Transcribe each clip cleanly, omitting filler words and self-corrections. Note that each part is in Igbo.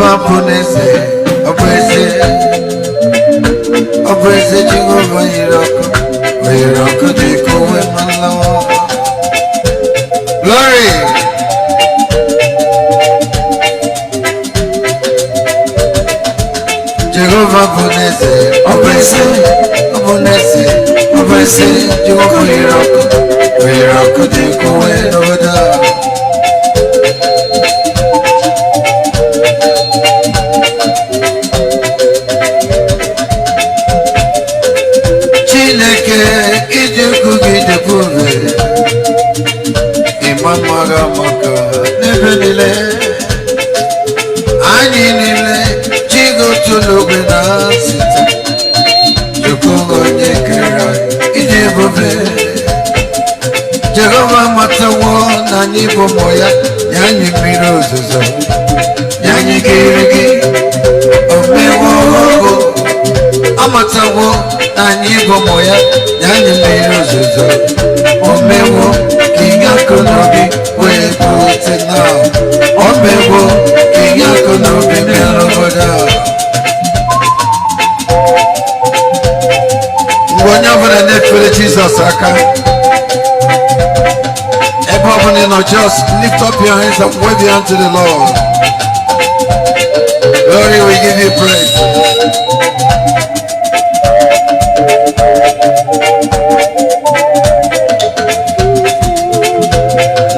Jehova bụ n'eze, ọ bụ eze, ọ bụ eze. Jehova yiri ọkụ, o yiri ọkụ dị ka uwe mmanụ. Glory! Jehova bụ n'eze, ọ bụ eze, ọ bụ n'eze, ọ bụ eze. Jehova yiri ọkụ, o yiri ọkụ dị ka uwe n'obodo a. Chineke, iji ukwu gị dịkwa ube, ịma mma gị amaka n'ebe niile. Anyị niile chigotulogwe na site Chukwu onye kere anyị, iji ebube. Jehova matawo na anyị bụ ụmụ ya. Nye anyị mmiri ozuzo, nye anyị gịrịgị omewo ogo. Amatawo na anyị bụ ụmụ ya. Nye anyị mmiri ozuzo, omewo ka ihe akụ n'obi wee bute na omewo ka ihe akụ n'obi bịa n'obodo a. Mgbe onye ọbụla na-efere Jizọs aka, ebe ọbụla ị nọ, just lift up your hands and wave your hand to the Lord. Glory, we give you praise.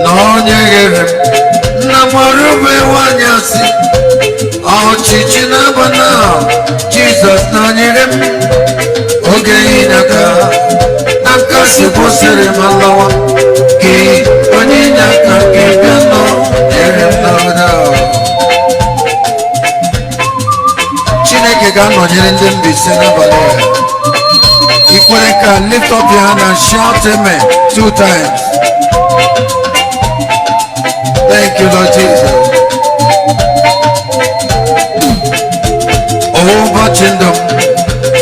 Na onye ghere m nna m ọrụbe nwanyị asị ọchịchị na-aba na Jizọs nọnyere m oge ịnaka na nkasi kwụsịrị m lawa gị onye inye aka gị bịa nọ nyere m n'obodo. Chineke ga-anọnyere ndị Mbaise n'abalị a. Ikwere ka lift up your hand and shout amen two times. Thank you, Lord Jesus. Ụbọchị ndụ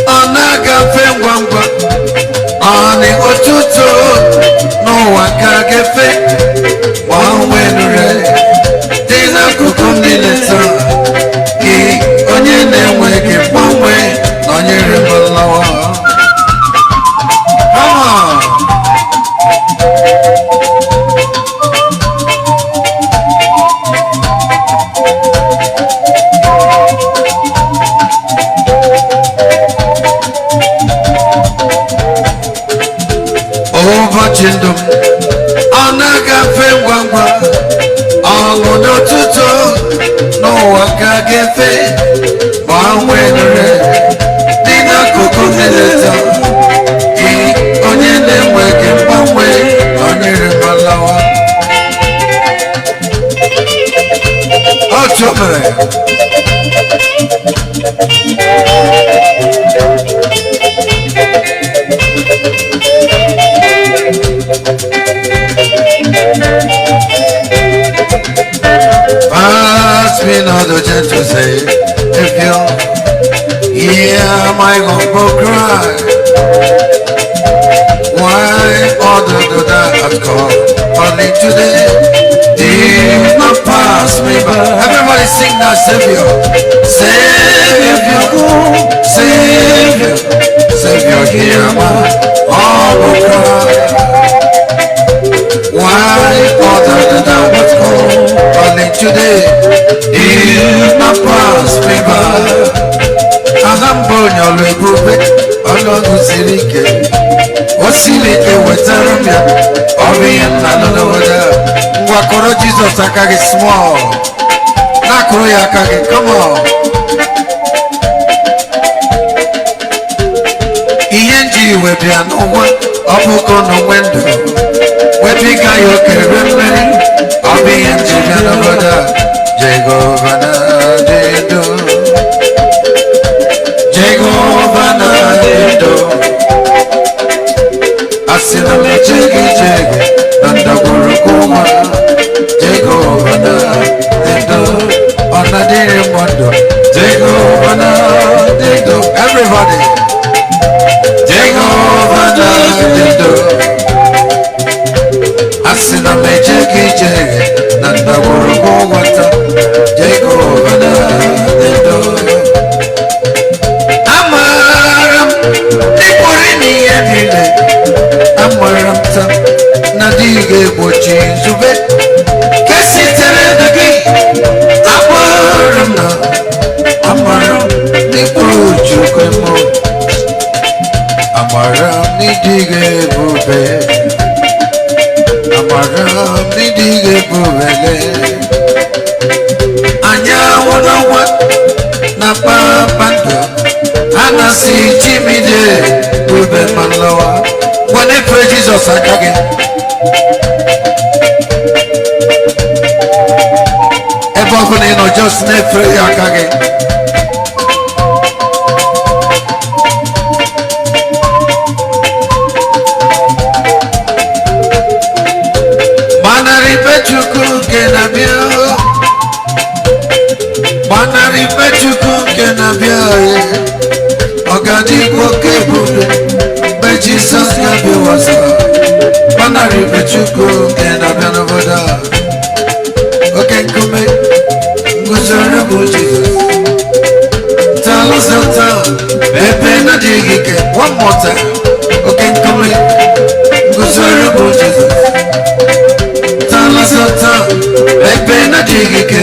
m ọ na-agafe ngwa ngwa, ọnị ụtụtụ n'ụwa ka ga-efe gbanwee nure dị n'akụkụ m niile taa. Gị onye na-enweghị mgbanwe nọnyere m lawa. Come on. Ụbọchị ndụ m ọ na-agafe ngwa ngwa, ọṅụ n'ụtụtụ n'ụwa ka ga-efe gbanwee nure dị n'akụkụ niile taa. Gị onye na-enweghị mgbanwe nọnyere m lawa. Otu o mere. Pass me not the gentle Savior, hear my humble cry. Why other do thou art call only today? Did not pass me by. Everybody sing that. Savior, Savior, Savior, Savior, hear my humble cry. Why other than thou art calling today? Did not pass me by. Aha mbụ onye ọlụ ebube, ọlụọgụ siri ike, o siri ike wetara m ya. Ọ bụ ihe nna nọ n'obodo a. Ngwa, kụrụ Jizọs aka gị small, na-akụrụ ya aka gị. Come on. Ihe nji iwe bịa n'ụwa, ọ bụ ka ụnụ nwee ndụ webiga ya okere mmeri. Ọ bụ ihe nji bịa n'obodo a. Jehova na-adị ndụ, Jehova na-adị ndụ. Asị na m echeghị echeghị na ndagwurugwu nwa, Jehova na-adị ndụ, ọ na-adịrị m ndụ. Jehova na-adị ndụ. Everybody, Jehova na-adị ndụ. Asị na m echeghị echeghị na ndagwurugwu nwata, Jehova na Ga-egbochi nzube nke sitere na gị. Akpọrọ m na amara m n'ikpuru Chukwu m, amara m n'ịdịghị ebube, amara m n'ịdịghị ebubele. Anyanwụ n'ọnwa na kpakpando a na-asị chimide bube ma nlawa gwa na-efere Jizọs aka gị. Ebe ọ bụla ị nọ, just na-efere ya aka gị. Gbanarị ibe Chukwu nke na-abịa, gbanarị ibe Chukwu nke na-abịa. Ọ ga-adịkwa oke ebube mgbe Jizọs ga-abịa ọzọ. Gbanarị ibe Chukwu nke na-abịa n'obodo a. Oke nkume nguzoro bụ Jizọs, talụzọta ebe na-adịghị ike. One more time. Oke nkume nguzoro bụ Jizọs, talụzọta ebe na-adịghị ike.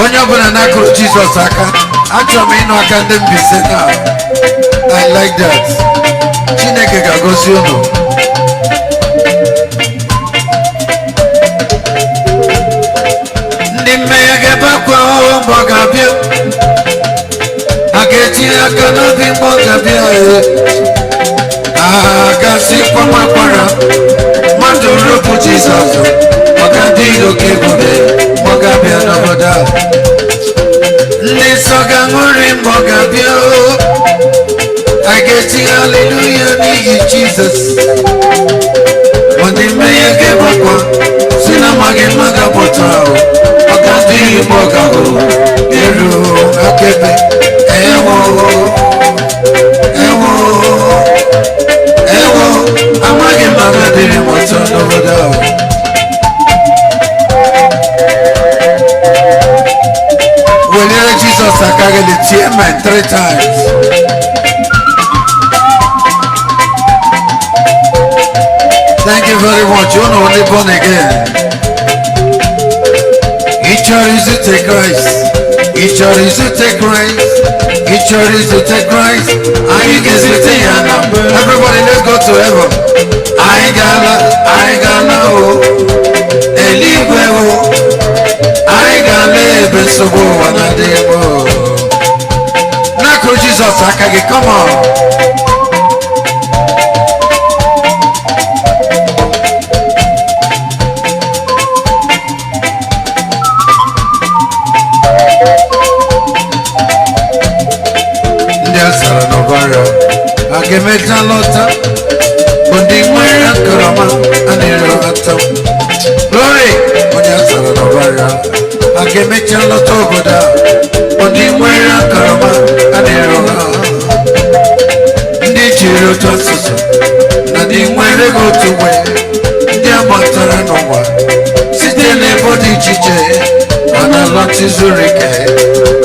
Onye ọbụla na-akụrụ Jizọs aka, achọrọ m ịnụ aka ndị Mbaise na. I like that. Chineke ga-agọzi unu. Ndị mmehie ga-ebe akwa mgbe ọ ga-abịa, a ga-etinye aka n'obi mgbe ọ ga-abịa. A ga-asịkwa makwara mmadụ rụpụ Jizọs. Ọ ga-adị oke ebube mgbe ọ ga-abịa n'obodo a. Ndị nsọ ga-aṅụrị mgbe ọ ga-abịa, a ga-eti haleluya n'ihi Jizọs. Ma ndị mmehie ga-ebakwa si na amaghị mma ga-apụta ahụ. Ọ ga-adịghị mgbe ọ ga-ahụ eru akaebe. Ewo, ewo, ewo, amaghị mma ga-adịrị m ọtọ n'obodo ahụ. Weliere Jizọs aka gị, tie amen three times. Thank you very much. You know, only born again. Ị chọrọ izute Christ. Ị chọrọ izute Christ. Ị chọrọ izute Christ. Anyị ga-ezute ya na mbụ. Everybody, let's go to heaven. Anyị ga-ala, anyị ga-ala o. Eluigwe o. Anyị ga-ala ebe nsogbu ụwa na-adịghị m o. Na-akụrụ Jizọs aka gị, come on. Ndị a zara n'ọbara a ga-emecha lọta, bụ ndị nwere nkarama a na-ere ata. Glory! Onye a zara n'ọbara a ga-emecha lọta obodo a, bụ ndị nwere nkarama a na-ere ha. Ndị jiri otu asụsụ na ndị nwere ego otu nwe, ndị agbatara n'ụwa site n'ebe dị iche iche, mana lọta zuru ike,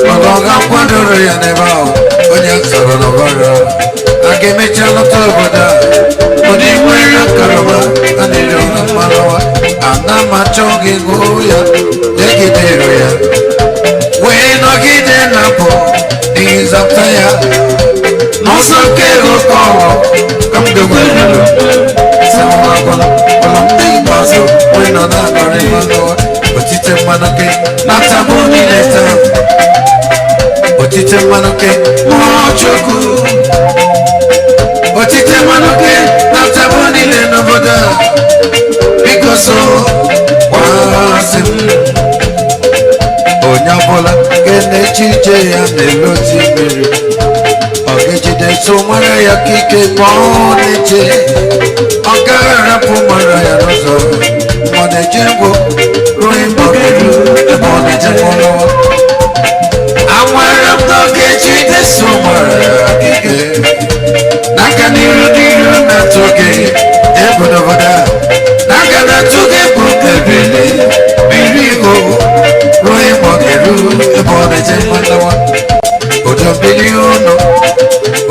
mana ọ ga-akwadoro ya n'ebe ahụ. Onye zọrọ n'ọbara a ga-emecha lọta obodo a, ndị nwere nkarama a na-ere ụra mmanụwa. Ana m achọ gị gụọ ya degidere ya wee nọgide na pụ n'ihi nzọpụta ya n'ụzọ nke ego ka ọrụ ka m ga-ewere agwala ụlọ ndị ikpeazụ wee nọ na-anọrị mmanụwa. Otite mmanụ gị na-atagbu niile taa, otite mmanụ gị, mmụọ Chukwu, otite mmanụ gị na-atagbu niile n'obodo a. Biko so kwasị m. Onye ọbụla nke na-eche ije ya n'elu osimiri, ọ ga-ejide so nwere ya ka ike ma ọ na-eche, ọ gaghị arapụ mara ya n'ụzọ ma ọ na-eje ngwụ ruo mgbe ọ ga-eru ebe ọ na-eje nwụrụ. Anwere m n'oge jide so mara ya ka ike n'aka n'iru n'iru na-atụ gị egwu n'obodo a, n'aka na-atụ gị egwu ebili mmiri o ruo mgbe ọ ga-eru ebe ọ na-eje mmanụ. Ụdọ mmiri ụnụ,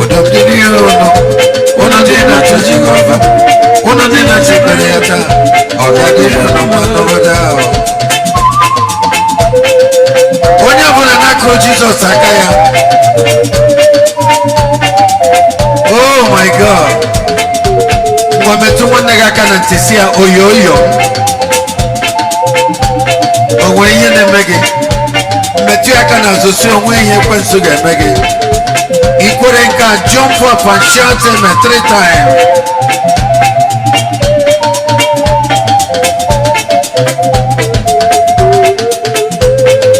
ụdọ mmiri ụnụ, ụnụ. Ọnụ n'obodo ahụ. Onye ọbụla na-akụrụ Jizọs aka ya. Oh my God. Ngwa, metụ nwanne gị aka na ntị, si ya, "Oyo oyo." O nwere ihe na-eme gị? Metụ ya aka n'azụ, si onwe ihe ekwensu ga-eme gị. Ikwere nke a, jump up and shout amen three times.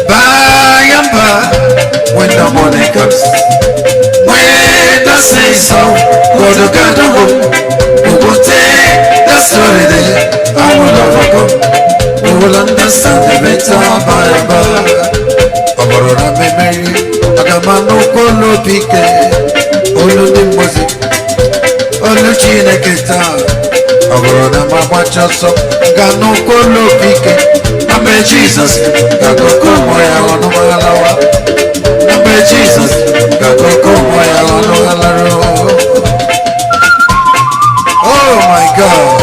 By and by, when the morning comes, when the saints of God will gather home, we will take the story there and will overcome. We will understand the better by and by. Ọ bụrụ na m emeri, aga m anụ olu obi ike, olu ndị mgbozi, olu Chineke taa. Ọ bụrụ na m agbacha ọsọ, ga-anụ olu obi ike na mgbe Jizọs ga-agụkọ ụmụ ya ọnụ alawa, na mgbe Jizọs ga-agụkọ ụmụ ya ọnụ alarụ. Oh my God.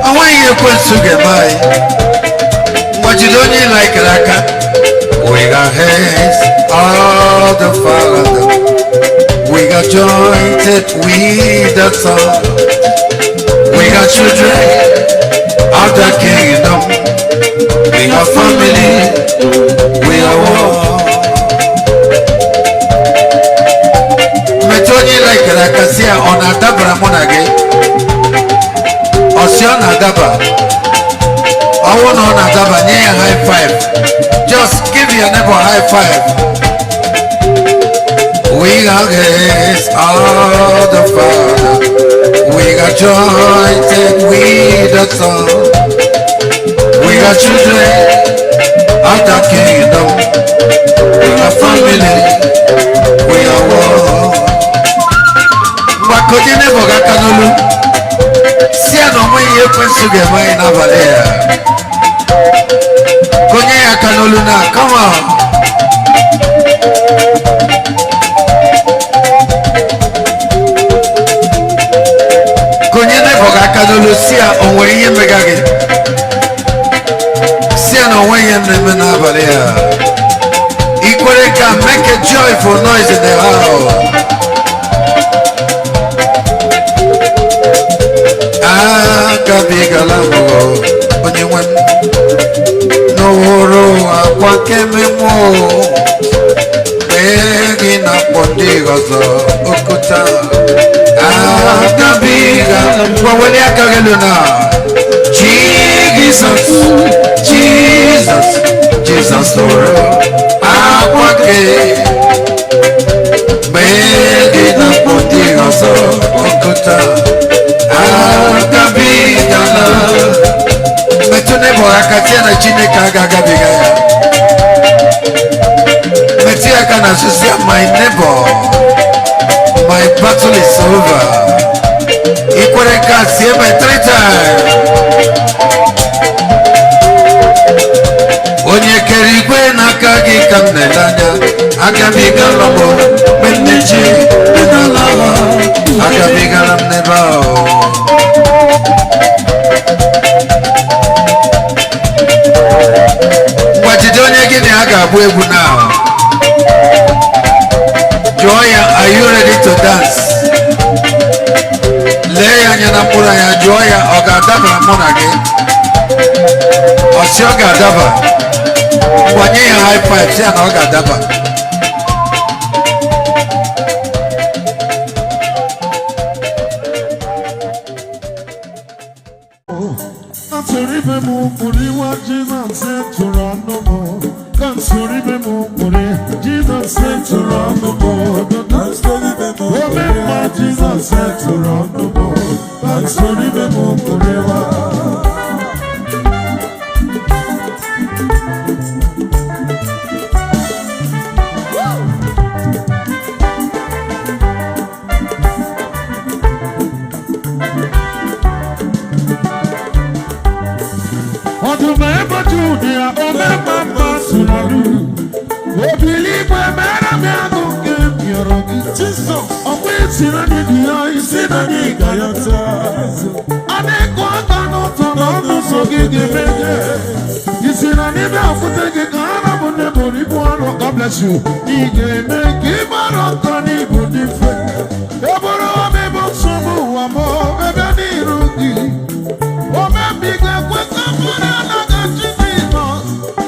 Onweghị ihe ekwensu ga-eme anyị. Mgbajide onye laikere aka. We got hands of the Father. We got jointed with the Son. We got children of the kingdom. We got family. We are one. Metụ onye laikere aka, si ya, ọ na-adabara mụ na gị? Ọ sị ọ na-adaba. Ọwụ na ọ na-adaba, nye ya high five. Just give your neighbor high five. We are guests of the Father. We are joined with the Son. We are children of the kingdom. We are family. We are one. Mgbakọnye neighbor gị aka n'olu, si ya na onwe ihe ekwensu ga-eme anyị n'abalị a. Konye ya aka n'olu na, come on. Konye neighbor gị aka n'olu, si ya o nwere ihe mega gị, si ya na onwe ihe na-eme n'abalị a. Ikwere ka, make a joyful noise in the house. Agabigala m, onye nwe m, n'ụrụ akwa nke mmụọ mgbe gị na-akpọ ndị ọzọ okota. Agabigala m. Gwaweli aka gị elu na Jizọs, Jizọs, Jizọs nụrụ akwa nke mgbe gị na-akpọ ndị ọzọ okota. Agabigala. Metụ neighbor aka, tie na Chineke aga agabiga ya. Metụ ya aka na asụsụ ya, "My neighbor, my battle is over." Ikwere nke a, sie my three times. Onye kere igwe, n'aka gị ka m na-ele anya. Agabigala m mgbe m na-eje n'ala, agabigala m n'ebe ahụ. Ngwa, jide onye gị na ya ga-agba egwu na, jụọ ya, "Are you ready to dance?" Lee ya anya na mkpụrụ anya, jụọ ya, ọ ga-adabara mụ na gị? Ọ sị ọ ga-adaba. Gbanye ya high five, sị ya na ọ ga-adaba. Ka nsoro ibe m kwuru iwe Jizọs tụrụ ọnụ m. Ka nsoro ibe m kwuru Jizọs tụrụ ọnụ m. Ome mma, Jizọs tụrụ ọnụ m. Ka nsoro ibe m kwuru iwe. Ọdụm ebe Judia, ome bless you. Ị ga-eme ka ị mara ọtọ n'ibu dị mfe. Ọ bụrụ omebe nsogbu ụwa m ebe n'iru gị. Omebi ga-ekwe ka mmadụ anaghị Jizọs.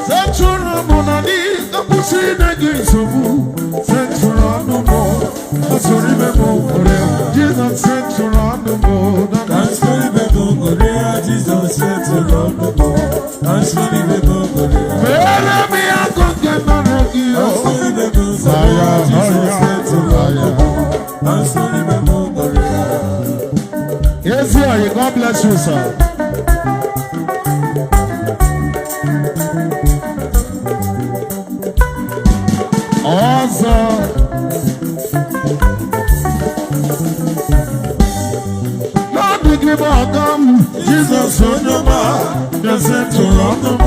Setụrụ mụ na dị akwụsị ide gị nsogbu. Setụrụ ọnụ m, asụrụ ibe m kwere. Jizọs setụrụ ọnụ m na mere m ya akụ nke nọrọ gị o. Ezi oyi, God bless you, sir. Ọzọ. N'obi gị bụ ọgọ m, Jizọs onye ọma, bịazie tụrụ ọnụ m.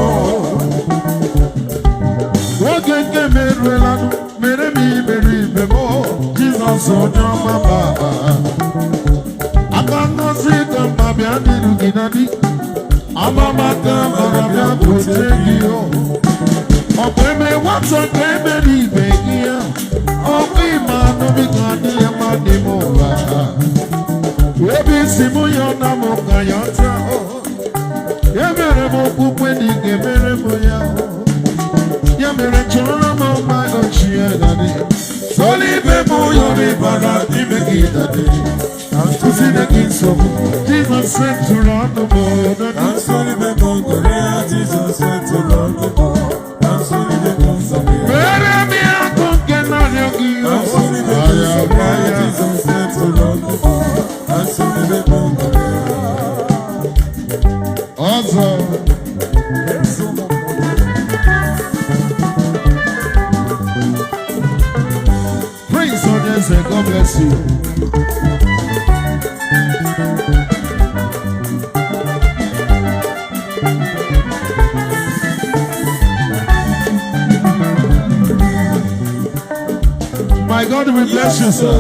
Oge nke m eruela, mere m imere ibe m, Jizọs onye ọma baba. Aka ngọzi ka mma bịa n'iru gị na di. Amamaka mara bịa bute gị o. Ọ bụ eme nwata ka emere ibe gị ya. Ọ bụ ịma anụ biko adịghị mma dị m ụwa. Obi si mụ ya na mụ ka ya taa o. Emere m okwukwe na ị ga-emere m ya o. Ya mere chọrọ m mma ochie dadị. Sọlá ibe m yọrọ ịbara n'ime gị dadị. Kwụsịrị gị nsogbu. Jizọs setụrụ ọnụ m dadị. Mere m ya akụ nke narịọ gị o. Aya, aya. Ọzọ. Prince Onyeze, God bless you. My God will bless you, sir.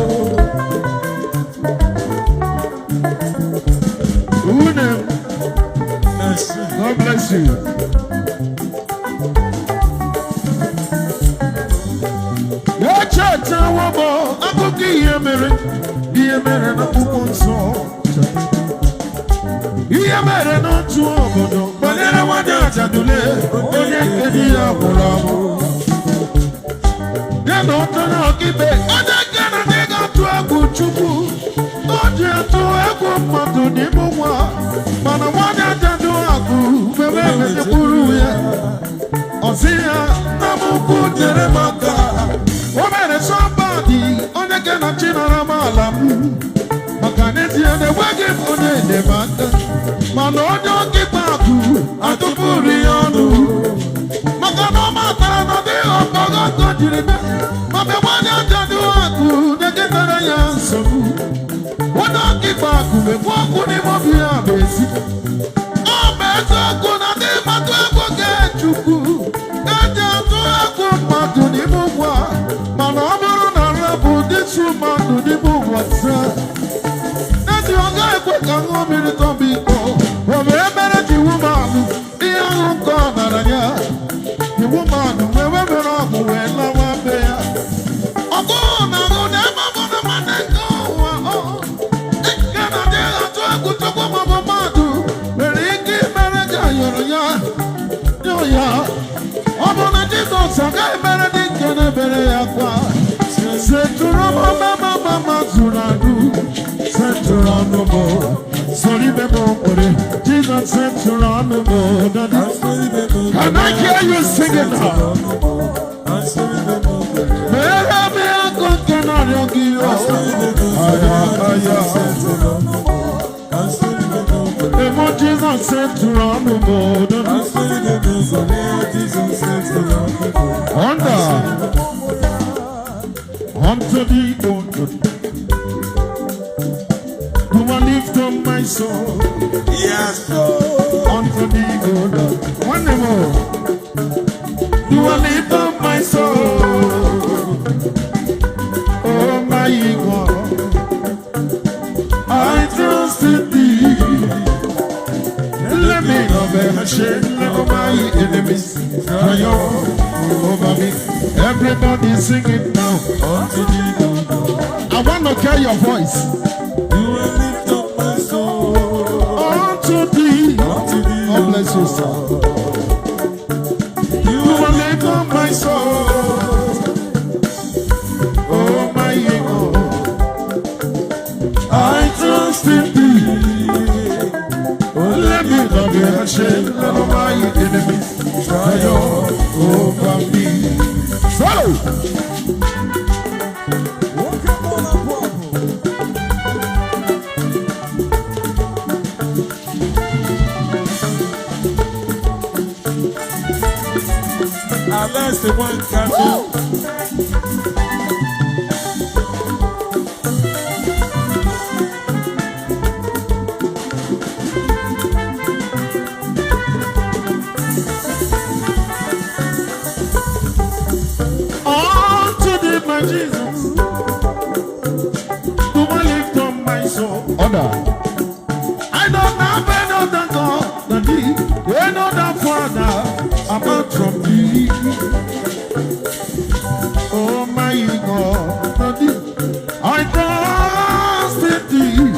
Une, God bless you. Echetawo m akụkọ ihe mere n'akwụkwọ nsọ. Ihe mere n'otu obodo banyere nwadị Ajadule, onye nke di ya nwụrụ anwụ. Ya na ọtọ na ọkaikpe, onye nke na ndị ga-atụ egwu Chukwu, o ji atụ egwu mmadụ n'ime nwa, mana nwadị Ajadu akụ mgbe emejekwuru ya. Ọ sị ya, nna m ukwu nyere m aka. O mere sọmbadị onye ke na chi nara m ala m. Maka n'ezie na enweghị m onye enyemaka. Mana onye ọkaikpe akụ atụpụrụ ya ọnụ. Maka na ọ matara na ọ dịghị ọkpọgọkọ jiri bịa. Ma mgbe nwaanyị ajadu akụ na-eketara ya nsogbu. Onye ọkaikpe akụ mekwu okwu n'ime obi ya bụ ezi. Ọ bụ eziokwu na ndị mmadụ egwu nke Chukwu eji atụ egwu mmadụ n'ime ụwa, mana ọ bụrụ na nrapụ dịtụ mmadụ n'ime ụwa taa, n'ezie ọ gaghị ekwe ka ṅụọ mmiri tọba iko. O mere mere ji wumanụ ihe ahụ nke ọ nara ya. The woman wee were ọgwụ wee lawa be ya. Ọgụ na agụ na ebe ọ bụ na mmadụ nke ụwa ọ nke na adịghị atụ egwu Chukwu maọbụ mmadụ nwere ike imere gị ayọrọ ya nyọ ya. Ọ bụ na Jizọs agaghị mere dị nke na-ebere ya kwa. Setụrụ m mama zụrụ adụ, setụrụ ọnụ m, soro ibe m kwere. Jizọs setụrụ ọnụ m dada. Can I hear you singing now? Mere m ya akụ nke na-arịọ gị o. Aya, aya. Emo Jizọs setụrụ ọnụ m dada. Honda. Unto thee, O Lord, do I lift up my soul. Yes, Lord. Unto thee, O Lord. One more. Do I lift up my soul? Oh my God, I trust in thee. Let me not be ashamed of my enemies. Triumph. over me. Everybody sing it now. Unto thee, O Lord, I want to hear your voice. you will lift up my soul. Unto thee. Unto thee, God O bless you, sir. You You will lift up my soul. Oh my God. I trust in thee. Let me not be ashamed. Let all my enemies triumph over me. So, Nwoke mụ na-apụ apụ. Alaeze Nwankanu. Unto thee, my Jesus, do I lift up my soul. Order. I don't have any other God than thee, any other Father apart from thee. Oh my God, than thee. I trust in thee.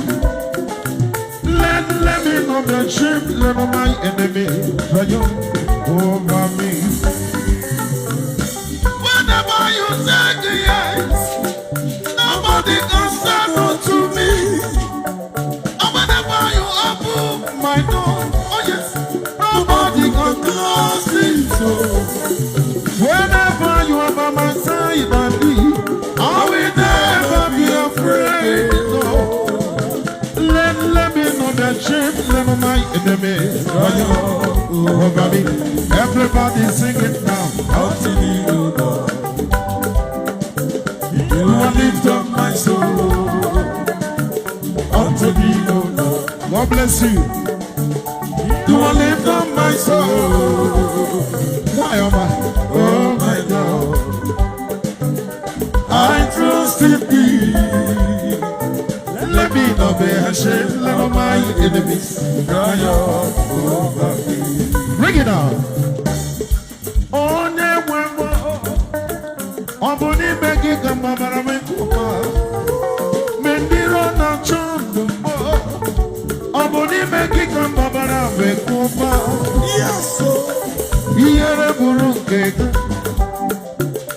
Let me not be ashamed, let not my enemy triumph over me. Whenever you say yes, nobody can say no to me. And whenever you open my door, oh yes, nobody can close it. So whenever you are by my side, and me, I will never be afraid. Oh. Let me not be ashamed, let not my enemy triumph over me. Everybody sing it now. Unto thee, O Lord, you will lift up my soul. Unto thee, O Lord, God bless you. You will lift up my soul. Why am I? Oh my God, I trust in thee. Let me not be ashamed. Let all my enemies Triumph over me. bring it on. Onye nwe m, ọ bụ n'ime gị ka m gbabara m nkụma. Mgbe ndị iro na-achọ ndụ m, ọ bụ n'ime gị ka m gbabara m nkụma. Yes, oh. Ihere bụrụ nke gị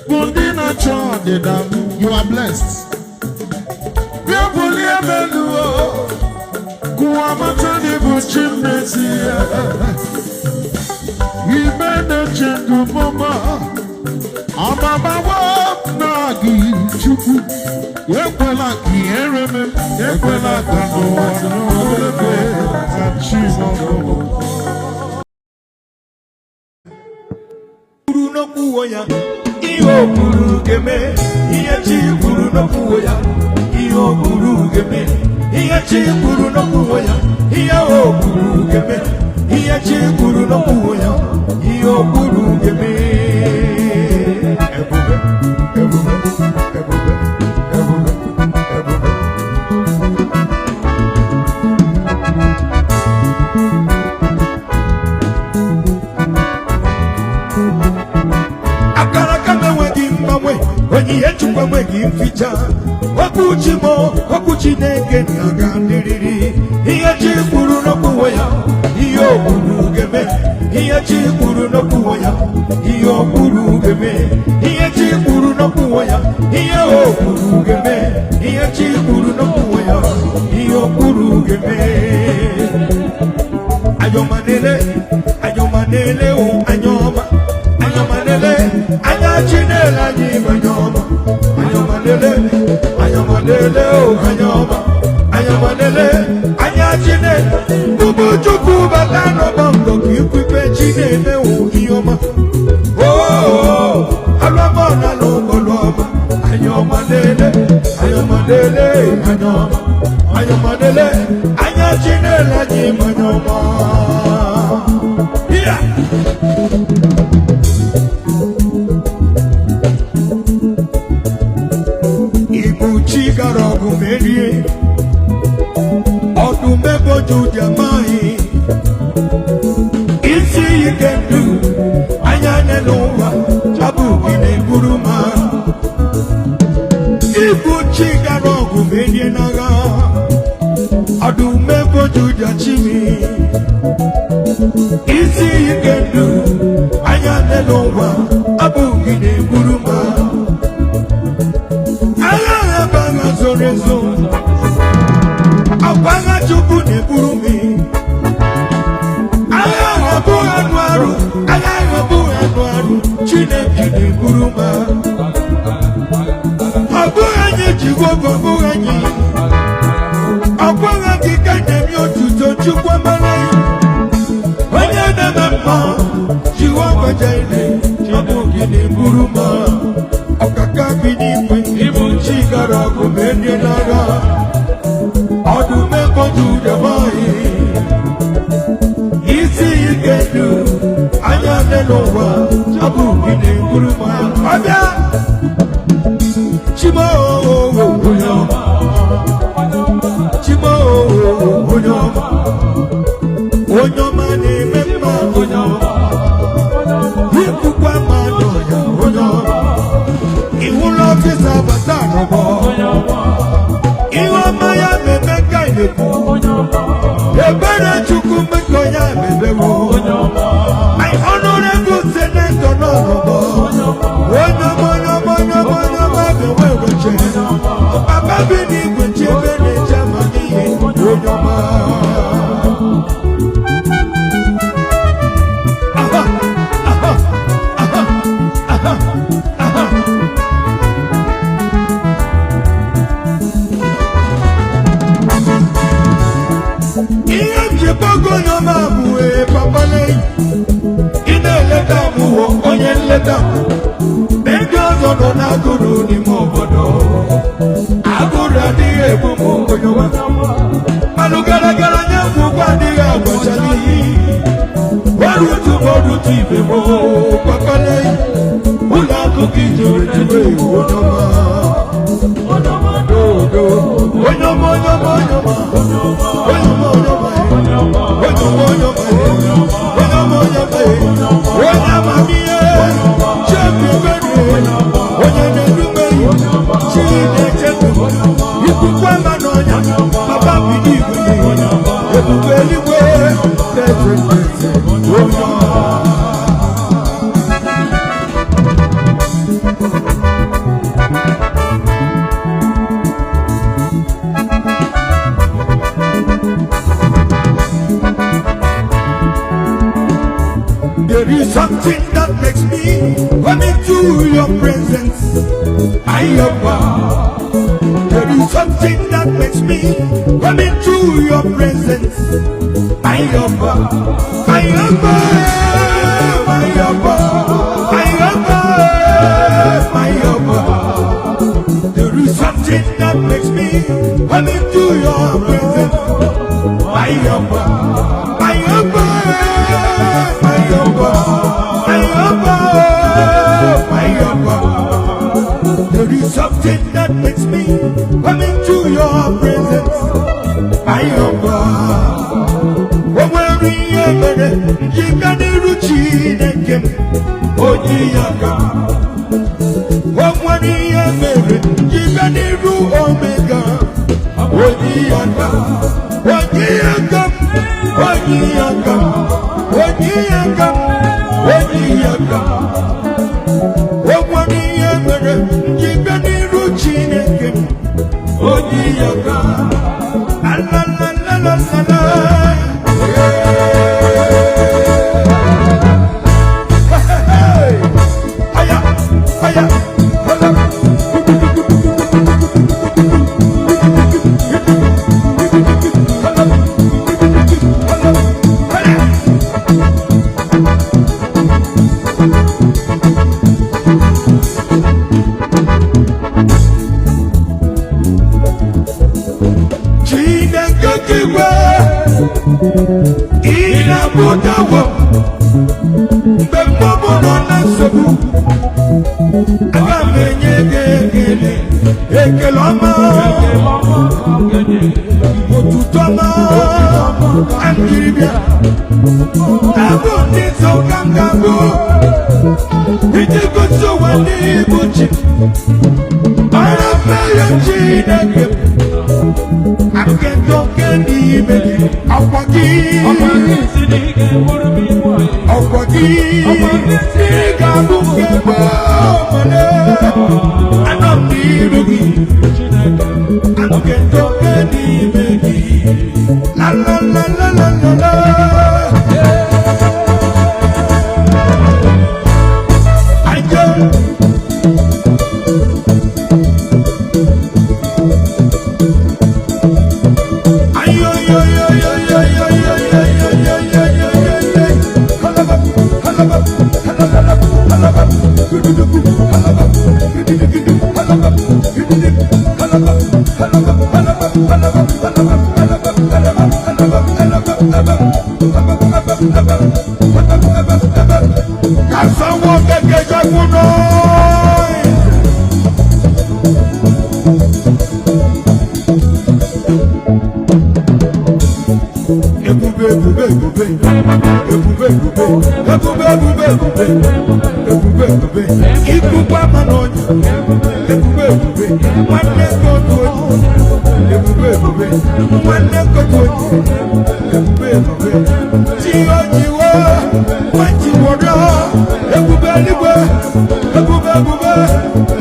bụ ndị na-achọ ọdịda m. You are blessed. Bịa bulie m elu o, kụwa mata na ịbụ chi m n'ezie. Ime na-eche ndụ m ọma, ọmamawo na gị Chukwu. Ekwela ka ihere m, ekwela ka n'ụwa n'ebe ka chi m bụ. Kwuru n'okwu ya, ihe o kwuru ga-eme. Ihe chi kwuru n'okwu ya, ihe o kwuru ga-eme. Ihe chi kwuru n'okwu ya, ihe o kwuru ga-eme. Ihe chi kwuru n'okwu ya, ihe o kwuru ga-eme. Ebube, ebube, ebube, ebube, ebube. Akara aka m enweghị mgbanwe, onyinye Chukwu enweghị mficha. Okwu chi m, okwu Chineke na-aga dịrịrị. Ihe chi kwuru n'okwu ya, ihe o kwuru ga-eme. Ihe chi kwuru n'okwu ya, ihe o kwuru ga-eme. Ihe chi kwuru n'okwu ya, ihe o kwuru ga-eme. Ihe chi kwuru n'okwu ya, ihe o kwuru ga-eme. Anyọmanele, anyọmanele o, anyọma, anyọmanele, anya Chinele anyị bụ anyọma. Anyọmanele, anyọmanele o, anyọma, anyọmanele, anya Chinele. Ụmụ Chukwu, bata n'ọgbọ mbọ ka ikwu ife chi na-emewo ihe ọma. Oo, alụọma na n'ụgbọlụọma. Anyọmanele, anyọmanele, anyọma, anyọmanele, anya Chinele anyị bụ anyọma. Yeah! Ibu chi gara ọgụ merie ọdụm ebo Juda amaghị isi ike ndụ anya anya n'ụwa. Chimi. Isi ike ndụ anya n'ụwa abụghị na-egburu ma agha ebe agha zoro ezo akwa agha Chukwu na-eburu m agha abụghị anụ arụ agha abụghị anụ arụ Chineke na-eburu m ọ bụghị anyị ji gwọgwọ ọ bụghị anyị ọkwa agha gị ka na-eme otuto Chukwu amara ya onye na-eme mma Jehova Jire ọ bụ gị na-eburu m ọkaka bi n'igwe ịbụ chi gara ọgụ ma enye n'agha ọdụm ebo Juda nwanyị isi ike ndụ anya dị n'ụwa ọ bụ gị na-eburu m ọbịa Chimo onye ọma Chimo onye ọma onye ọma na-eme mma onye ọma ikwukwa mmadụ ya onye ọma iwụlọ ọfịsa bata n'ụgbọ ihe ọma ya meme ka na-ekwu ebere Chukwu mmekọ ya mebewo my honorable senator nọ n'ụgbọ onye ọma onye ọma onye ọma onye ọma ga-enwe roche papa bi n'igwe chebe na-eche amamihe onye ọma. Ihe m ji gbago onye ọma bụ ee papa n'enyi ị na-eleta m wụ onye nleta m ndị ọzọ nọ n'agụrụ n'ime obodo agụrụ adịghị egbu m onye ọma manụ gara gara nye m ụgwọ adịghị agbacha n'ihi orutu m orutu ibe m papa n'enyi ụlọ akụkọ iji wetube iwu onye ọma dodo onye ọma onye ọma onye ọma onye ọma onye ọma onye ọma onye ọma onye ọma onye ọma onye amamihe chebiebere onye na-edume chi na-echebe ikuku ama n'ọnya papa bido igwe ebube eluigwe na-eche ntị onye ọma. There is something that makes me come into your presence. I am There is something that makes me come into your presence. I am I am I am I am I am. There is something that makes me come into your presence. I am I am I am I am I am. There is something that makes me come into your presence. I am O nwere ihe mere njika n'iru Chineke m onye ya ka o nwere ihe mere njika n'iru Omega onye ya ka onye ya ka onye ya ka onye ya ka onye ya ka o nwere ihe mere njika n'iru Chineke m onye ya ka alalalala. Aya, aya, hala. Chineke kigwe ị na-apụtawo mgbe mmụọ nọ na nsogbu aga m enye gị ekele ekele ọma otuto ọma ka m jiri bịa abụ ndị nsọ ka m ga-abụ iji gosi ụwa ndị bụ chi mara mmehie Chineke m. Akẹ́tọ̀kẹ́ ní ìbẹ̀rẹ̀ ọ̀pọ̀ kí. Ọ̀pọ̀ kí. Ìgàbù kẹ́kọ̀ọ́ ọmọdé. Anọ m n'iru gị. Akẹ́tọ̀kẹ́ ní ìbẹ̀rẹ̀. La la la la la la la. Ajé. Kasanwo kẹ̀kẹ́ jagun náà. Ebube ebube ebube ebube ebube ebube ebube ebube ebube ebube ikuku ama n'ọnya ebube ebube nwanne kotu onye ebube ebube nwanne kotu onye ebube ebube chiwo nwachi wọrọ ebube eluigwe ebube ebube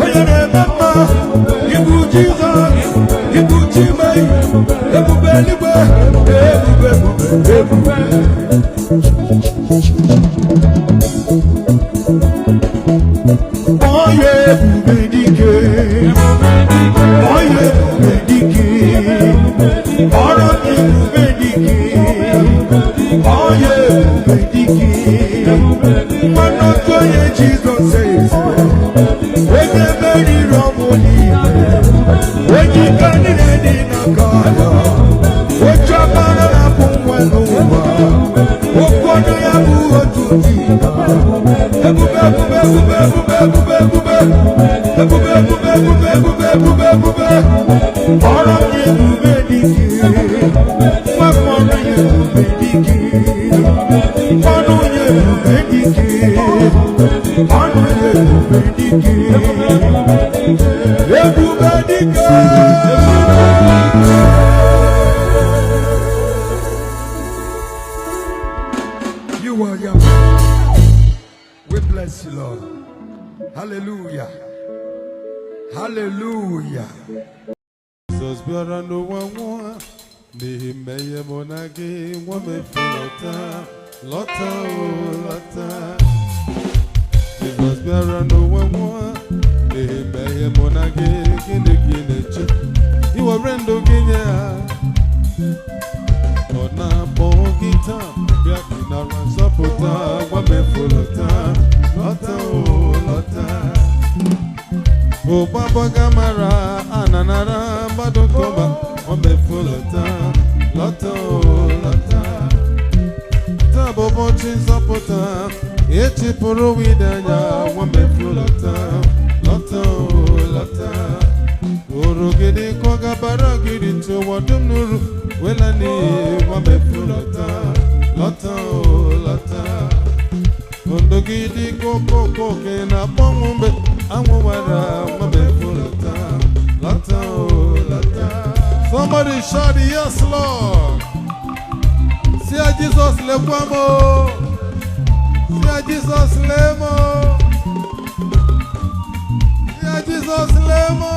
onye na-eme mma ibu Jizọs ibu Chimei ebube eluigwe ebube ebube ebube. Onye ebube dike, onye ebube dike, ọrụ ebube dike, onye ebube dike, mmanụ otu onye Jizọs ezi, onye meriri ọnwụ niile, onye ike niile dị n'aka ya, otu ọbara na-apụ nwa n'ụwa, okwu ọnụ ya bụ otu dị. Ebube ebube ebube ebube ebube ebube ebube ebube ebube ebube ebube ebube ọrụ m ebube dike, nwa m ọrụ ya ebube dike, ọnụ ya ebube dike, ọnụ ya ebube dike, ebube dike. You are Yahweh. We bless you, Lord. Hallelujah. Hallelujah. Jizọs bịara n'ụwa nwụọ n'ihi mmehie mụ na gị nwa mefu lọta lọta o lọta. Jizọs bịara n'ụwa nwụọ n'ihi mmehie mụ na gị gịnị gị na-eche iwere ndụ gị nye ya ọ na-akpọ gị taa bịa ka ị nara nzọpụta nwa mefu lọta lọta o lọta. Ụgbagbaga mara ananara mmadụ nkọba omefu lọta lọta o lọta. Taa bụ ụbọchị nzọpụta echipụrụ wide anya nwamefu lọta lọta o lọta. Uru gịnị ka ọ gabara gịrị tụwa dum n'uru wela n'iyi nwamefu lọta lọta o lọta. Ndụ gị dị ka okoko oke na-akpọnwụ mgbe anwụ wara nwamefu lọta lọta o lọta. Somebody shout yes Lord. Si ya Jizọs lekwa m o. Si ya Jizọs lee m o. Si ya Jizọs lee m o.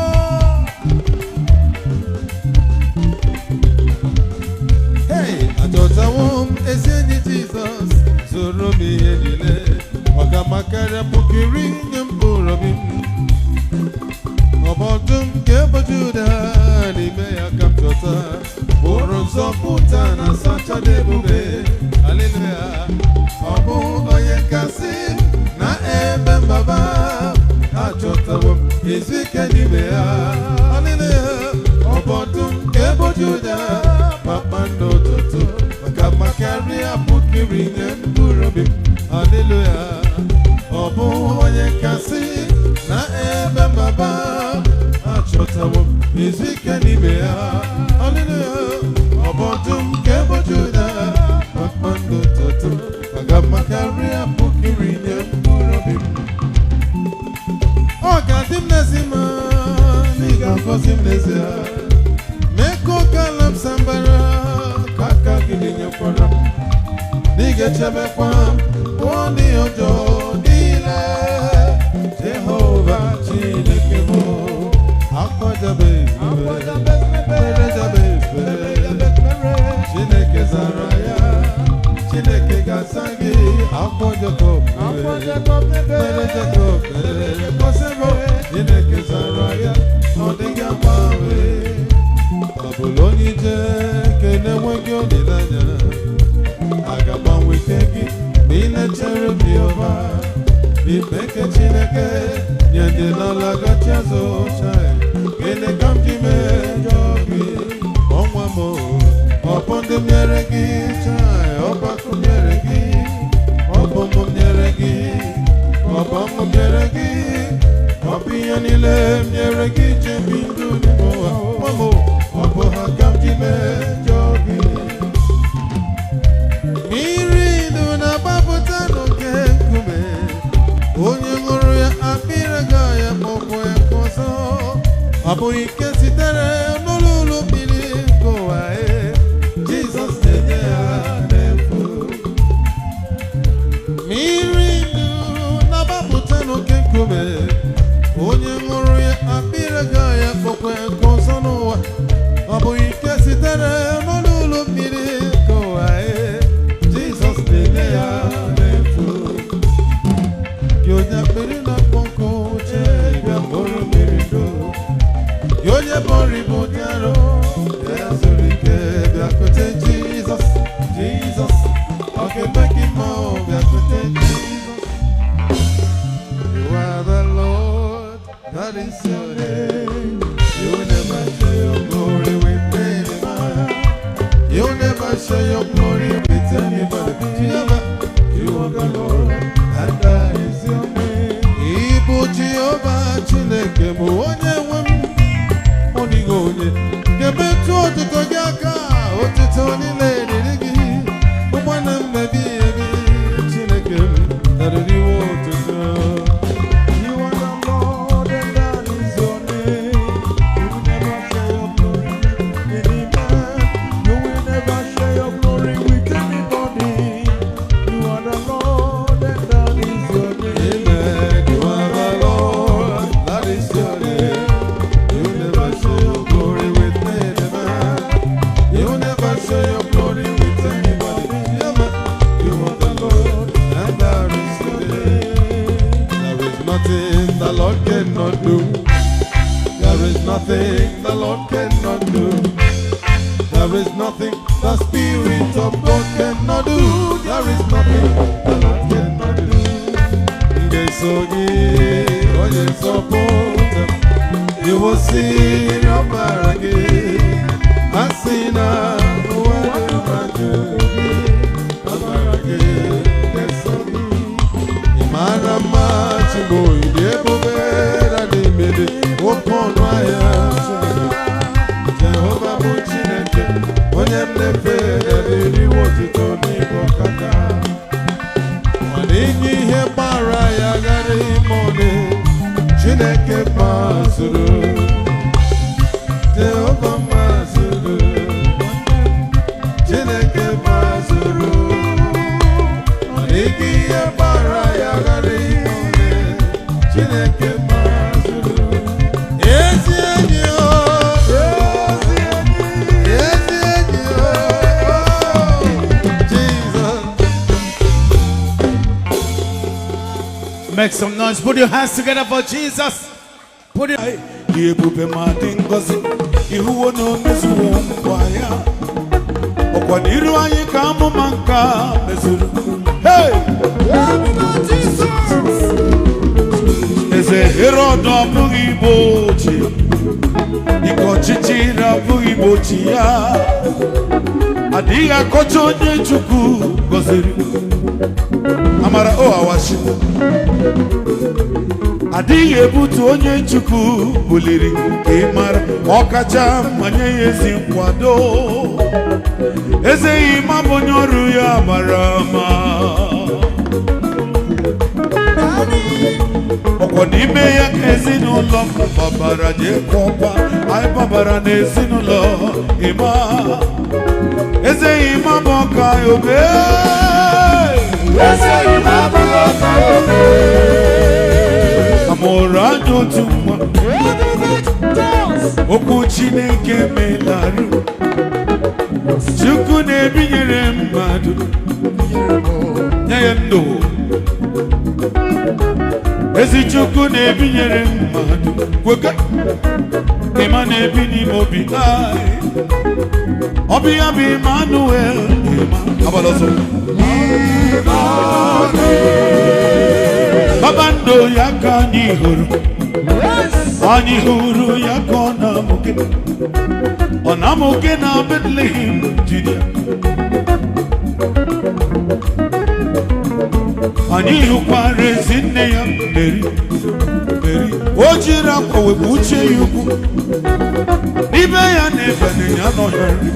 Hey, achọtawo m ezi enyi Jizọs zoro m ihe niile ọ ga-amakarịa puku iri nye mkpụrụ obi m. Ọbọdụ m nke bụ Juda n'ime ya ka m chọta bụrụ nzọpụta na nsacha dị ebube. Haleluya. Ọ bụ onye kasị na ebe mbaba achọtawo m izu ike n'ime ya. Haleluya. Ọbọdụ m nke bụ Juda kpakpando ụtụtụ maka makarịa puku iri nye mkpụrụ obi m. Haleluya. Ọ bụ onye kasị na ebe mbaba achọtawo m izu ike n'ime ya. Haleluya. Ọ bụ ọdụm nke bụ Juda kpakpando ụtụtụ maka makarịa puku iri nye mkpụrụ obi m. Ọ ga-adị m n'ezi mma na ị ga-agọzi m n'ezie. Mee ka gị dịnyekwara m, na ị ga-echebekwa m pụọ n'ihe ọjọọ niile. Jehova Chineke m, akwadobe ekpere, jebe ekpere, Chineke zara ya, Chineke ga-aza gị. Akwa Jacob kpere, Jacob kpere, Chineke zara ya, ọ dịghị agbanwe. Ọ bụla onye ije nke na-enweghị olileanya, a ga-agbanwe ike gị ma ị na-echere Jehova. Ikpe nke Chineke nye ndị na-alaghachi azụ. Chai, gịnị ka m ji mejọ gị? Ọnwa m, ọ bụ ndị m nyere gị. Chai, ọgbakọ m nyere gị, ọ bụ m nyere gị, ọ bụ m nyere gị, ọ bụ ihe niile m nyere gị chebi ndụ n'ime ụwa. Nwa m, ọ bụ ha ka m ji mejọ gị. Mmiri ndụ na-agbapụta n'oke nkume, onye ṅụrụ ya akpịrị agaghị akpọkwa ya nkụ ọzọ. Ọ bụghị ike sitere n'olulu mmiri nke ụwa e, Jizọs na-enye ya n'efu. Mmiri ndụ na-agbapụta n'oke nkume, onye ṅụrụ ya akpịrị agaghị akpọkwa ya nkụ ọzọ n'ụwa. Ọ bụghị ike sitere n'olulu mmiri nke ụwa e, Jizọs na-enye ya n'efu. Gị onye akpịrị na-akpọ nkụ, chee bịa bụrụ mmiri ndụ. Gị onye bọrọ ibu dị arọ, bịa zuru ike, bịakwute Jizọs. Jizọs ọ ga-eme gị mma o, bịakwute Jizọs. You are the Lord, that is your name. You never share your glory with any man. You never share your glory with anybody. Jehovah, you are the Lord, and that is your name. Ịbụ Jehova Chineke bụ onye nwe m. Ọ dịghị onye ga-emetụ otuto gị aka. Otuto niile dịrị gị. Ụgbọ na mmebi ebi, Chineke m, darịrịwo otuto. You are the Lord, and that is your name. You will never share your glory with any man. You will never share your glory with anybody. You are the Lord, and that is your name. Amen. You are the Lord, that is your name. You never share your glory with any man. You never share your glory with anybody. Never. You are the Lord, and that is your name. There is nothing the Lord cannot do. There is nothing the Lord cannot do. There is nothing the Spirit of God cannot do. There is nothing the Lord cannot do. Ga-eso gị, onye nzọpụta m. Iwosi ọbara gị, a sị na ụwa dị mma jụrụ gị, ọbara gị ga-eso gị. Ị mara mma, Chigbo, ịdị ebube na dị imede, oke ọnụ ahịa Chineke. Jehova bụ Chineke, onye m na-efe, na-eriwo otito n'ịbụ ọkaka. Ọ dịghị ihe gbara ya ghara ime ọnụ. Chineke mazụrụ, Jehova mazụrụ, Chineke mazụrụ. Ọ dịghị ihe gbara ya ghara ime ọnụ. Chineke mazụrụ. Ezi enyi o, ezi enyi, ezi enyi o, Jizọs. Make some noise. Put your hands together for Jesus. Put it. Dị ebube ma dị ngọzi, ihuwo na o mezuwo nkwa ya. Ọkwa n'iru anyị ka amụma nke a mezuru. Hey! Eze Herọd ọ bụghị igbo ochie, ike ọchịchịrị abụghị igbochi ya. Adịghị akọcha onye Chukwu gọziri. Amara o awashi, adịghị ebutu onye Chukwu buliri. Ka ị mara, ọkacha mma nye ya ezi nkwado. Eze ma bụ onye ọrụ ya mara ama. Ọkwa n'ime ya ka ezinụlọ m gbabara jee kwọkwa. Anyị gbabara n'ezinụlọ ịma eze ịma. bụ ọka obe. Amụrụ anya otu nwa. Okwu Chineke melarụ. Chukwu na-ebinyere mmadụ, nye ya ndụ. Ezi Chukwu na-ebinyere mmadụ kweke. Ịma na-ebi n'ime obi anyị. Ọ bụ ya bụ Emmanuel. Ịma agbala ọsọ. Kpakpando ya ka anyị hụrụ. Anyị hụrụ ya ka ọ na-amụke. Ọ na-amụke na Bethlehem, Judea. Anyị hụkwara ezi nne ya Meri. Meri o jiri akwa wepụ uche ya ukwu. N'ibe ya na-ebe na ya nọghị nri.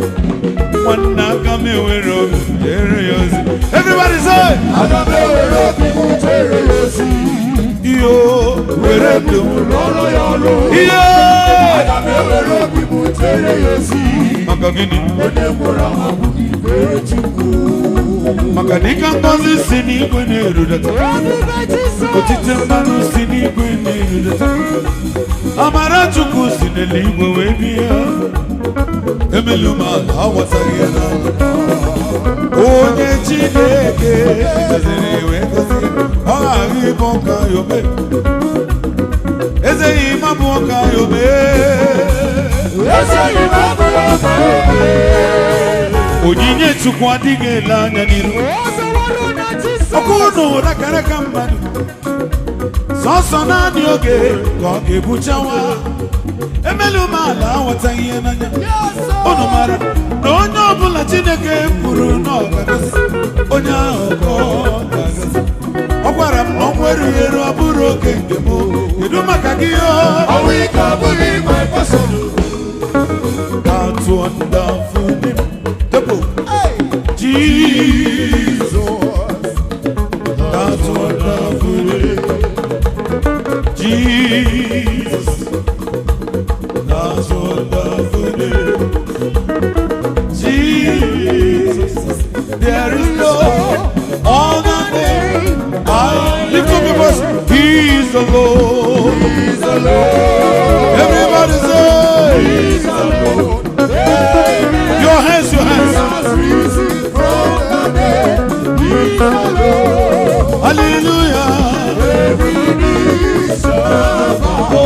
Nwanne aka m ewere obi jere ya ozi. Everybody say, Aga m ewere obi m jere ya ozi. Iyo were ndụ m. Rụọrọ ya ọrụ. Iyo Aga m ewere obi m jere ya ozi. Maka gịnị? Onye nwụrụ anwụ abụghị ibe Chukwu. Maka dịka ngọzi si n'igwe na-erudata, otite mmanụ si n'igwe na-erudata, amara Chukwu si n'eluigwe wee bịa. Emelu m ala aghọtaghị ya n'anya. Onye Chineke gọziri wee gọzie, ọ ghaghị ịbụ ọka ya ome. Eze ya ịma bụ ọka ya ome. Eze ya ịma bụ ọka ya ome. Onyinye Chukwu adịghị ele anya n'iru. Ọkụ unu rakaraka mmadụ. Sọsọ naanị oge ka ọ ga-ebuchawa. Emelu m ala aghọtaghị ihe n'anya. Unu mara na onye ọbụla Chineke kwuru na ọ ga-agọzi, onye ahụ ka ọ ga-agọzi. Ọ gwara m na ọnwụ erughị eru ọ bụrụ oge nke m. Kedu maka gị o? Ọnwụ ike abụghị my portion. That wonderful name. Tempo. Jesus. That wonderful name. Jesus. That wonderful name. Jesus. There is no other name. I lift up your voice. He is the Lord. He is the Lord. Everybody say. He is the Lord. Amen. Your hands, your hands. He has risen from the dead. He is the Lord. Hallelujah. Every knee shall bow. Oh,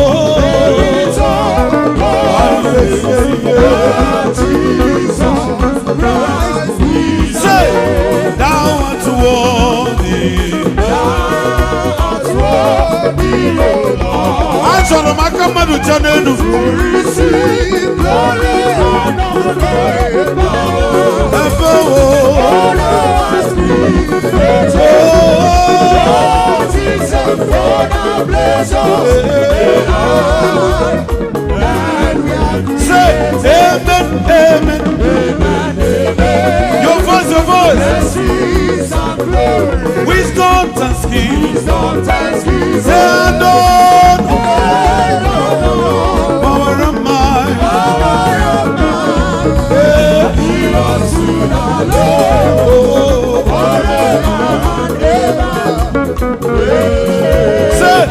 Every tongue confess that Jesus Christ is say, thou art worthy. Thou art worthy, O Lord. Achọrọ m aka mmadụ chọ n'elu. To receive glory, honor, and power. Efe wo. All has created. Oh, All things and for the pleasure they are. And we are say, amen, amen. Amen, amen. Your voice, your voice. Blessings and glory. Wisdom and skill. Wisdom, thanksgiving. Say, Lord, And honor. power and might. Power and might. Yeah. Belongs to the Lord. Oh, Forever and ever. say,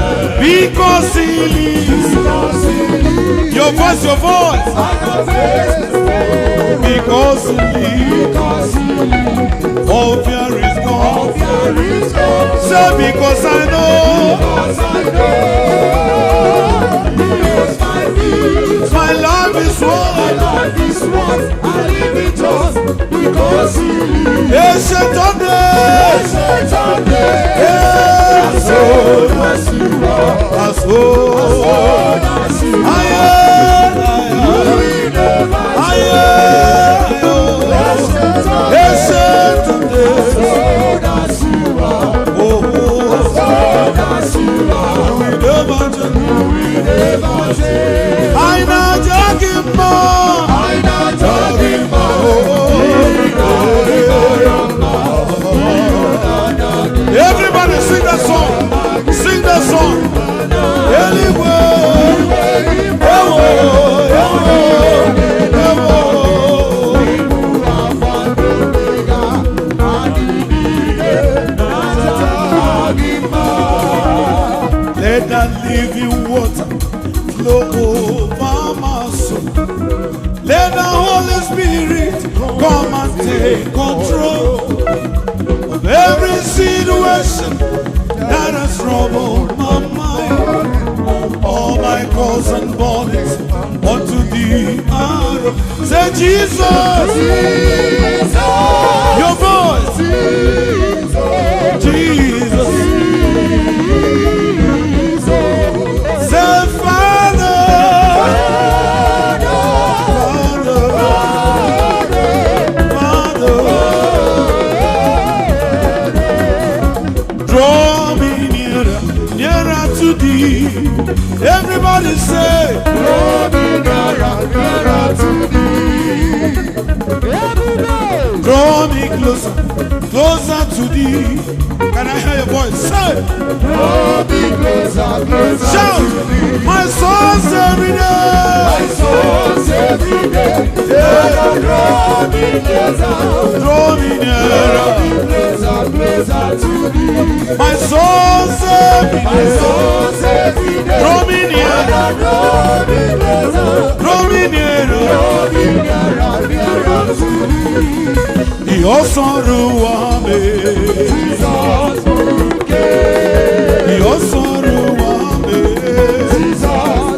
because he lives. Because he lives. Your voice, your voice. I can face tomorrow. Because he lives. Because he lives. All fear is All gone. fear is gone. Say, because I know Because I know he holds my future. my life is My worth. life is worth a living just because he lives. Ancient of days. Ancient of days. Yes, As old as you are. as old. Old as you I are. am, You will never I change. am, Ancient of days. Ancient of days. Old as you are. Oh, oh, Old as you are. we never change. You will never change. I know Jackie Moore. I know talking about. Everybody sing that song. Sing that song. Anyway. Ewo, ewo, ewo. Living water flow over my soul. Let the Holy Spirit come and take control of every situation that has troubled my mind. All my cares and burdens unto thee are. Say Jesus, your voice, Jesus. Say Father, Father, Father. Draw me nearer, nearer to thee. Everybody say, Draw me nearer, nearer to thee. Draw me closer, closer to thee. Can I hear your voice? Say, Draw me closer, closer shout, to thee. My soul's every day. My soul's every day. Father, draw me closer. Draw me nearer. Draw me closer, closer to thee. My soul's every My day. soul's every day. Draw me nearer. Father, draw me closer. Draw me nearer. Draw me nearer, nearer to thee. Ìyọ́sọ̀rọ̀ Jesus, Ìyọ́sọ̀rọ̀ Jesus,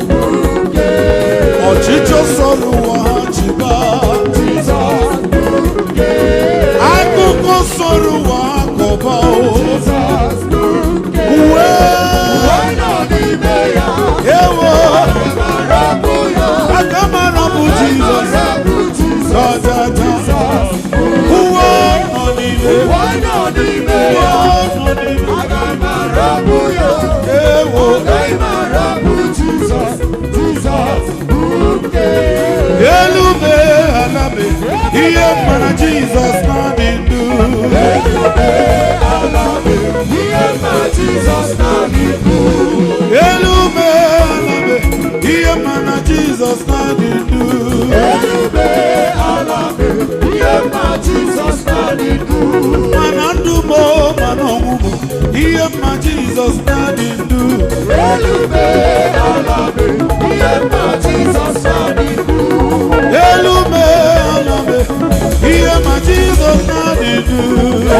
ọchịchọ sọ̀rọ̀ ụwa chịba. Jesus, Akụkọ sọ̀rọ̀ ụwa kọba o. Jesus, Uwe Why not n'ime ya? ewo Arapụ ya, aka mara bụ Jizọs. arapụ Jizọs. Tatata. Uwe nọ n'ime. Why not n'ime Uwe ya? nọ n'ime. Aga m arapụ ya. Ewo. Agaghị m arapụ Jizọs, Jizọs nke. Elu mee ala mee ihe mara Jizọs na-adị ndụ. Elu mee ala mee, ihe ma Jizọs na-adị ndụ. Elu mee ala mee ihe mara Jizọs na-adị ndụ. Elu mee ala mee, ihe ma Jizọs na-adị ndụ. Mana ndụ m o, mana ọnwụ m, ihe mma Jizọs na-adị ndụ. Elu mee ala mee, ihe ma Jizọs na-adị ndụ. Elu mee ala mee ihe ma Jizọs na-adị ndụ.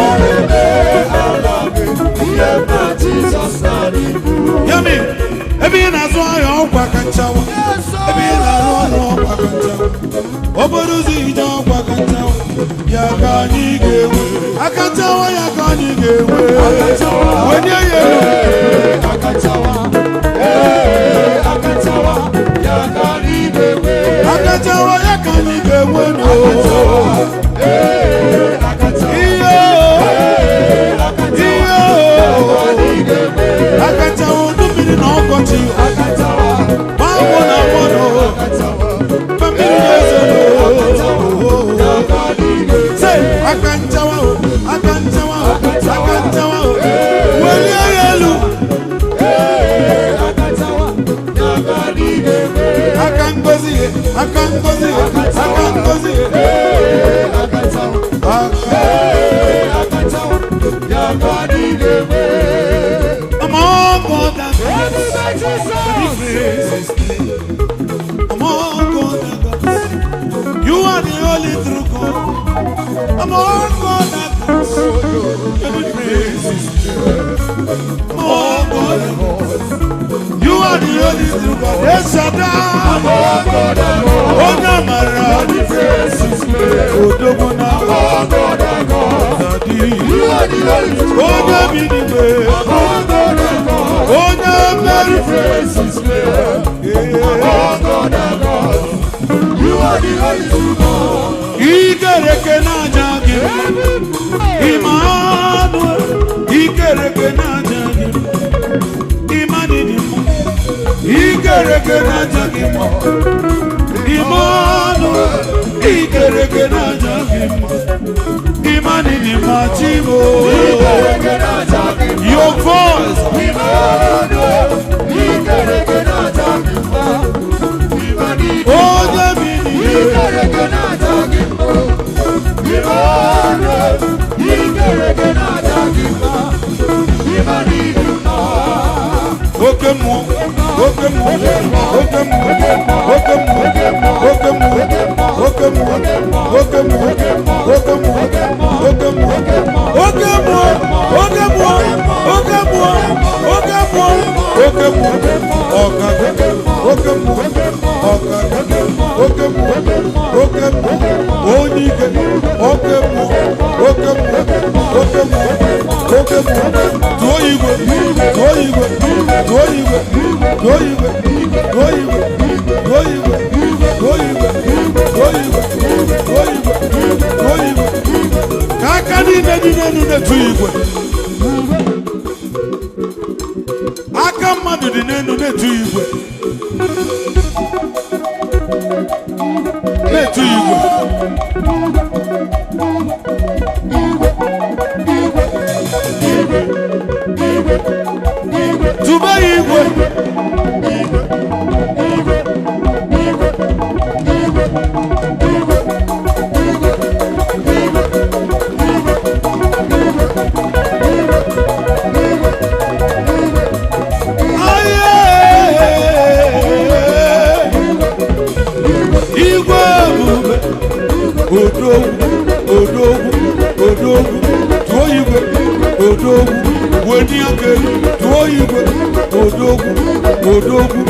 Elu mee ala mee, ihe ma Jizọs na-adị ndụ. Yami, ebe ị na-azụ ahịa ọkwa ka nchawa, ebe ị na-arụ ọrụ ọkwa ka nchawa, obere ụzọ ije ọkwa ka nchawa, ya ka anyị ga-enwe. Aka nchawa ya ka anyị ga-enwe. Wenye ya elu. Akachawa, ee, akachawa, ya ka anyị ga-enwe. Aka nchawa ya ka anyị ga-enwe n'o. Ee, akachawa, Ihe o, akachawa, ihe o. anyị ga-enwe. Aka nchawa udu mmiri na ọkọchị, Akachawa, ma anwụ na mmanụ, akachawa, ma mmiri na-ezo n'o. ya ka anyị ga-enwe. Say, aka nchawa o, aka nchawa o, aka nchawa o. Welie ya elu. Ee, akachawa, ya ka anyị ga-enwe. Aka ngozi ya, aka ngozi ya, aka ngozi ya. Ee, akachawa, Aka. ee, akachawa, ya ka anyị ga-enwe. Among all the Ebube Jizọs! praises, among all the gods, you are the only true God. Among all the gods, every praise is among all the gods, you are the only true God. El Shaddai, Onye amara, Odogwu na Dadi, Onye bi n'igwe, Onye mmeri. Ikereke n'aja gị, Emmanuel, ikereke n'aja gị, Emmanuel, ikereke n'aja gị, Emmanuel, ikereke n'aja gị, Emmanuel Machimo. Your voice, onye bi n'igwe, oke mmụọ. Oke mmụọ, oke mmụọ, oke mmụọ, oke mmụọ, oke mmụọ, oke mmụọ, oke mmụọ, oke mmụọ, oke mmụọ, oke mmụọ, oke mmụọ, oke mmụọ, oke mmụọ, ọkaka, oke mmụọ, ọkaka, oke mmụọ, oke mmụọ, onye ike, oke mmụọ, oke mmụọ, oke mmụọ, oke mmụọ, tụọ igwe, tụọ igwe, tụọ igwe, tụọ igwe, tụọ igwe, tụọ igwe, tụọ igwe, tụọ igwe, tụọ igwe, tụọ igwe. Ka aka niile dị n'elu na-etu igwe. Aka mmadụ dị n'elu na-etu igwe. Na-etu igwe. Tube ya igwe. Aye. Igwe ebube, odogwu, odogwu, odogwu, tụọ igwe, odogwu, weni aka elu, tụọ igwe, odogwu, odogwu,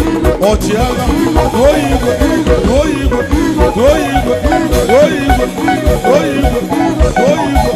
ọchịagha, tụọ igwe, tụọ igwe, tụọ igwe, tụọ igwe, tụọ igwe, tụọ igwe.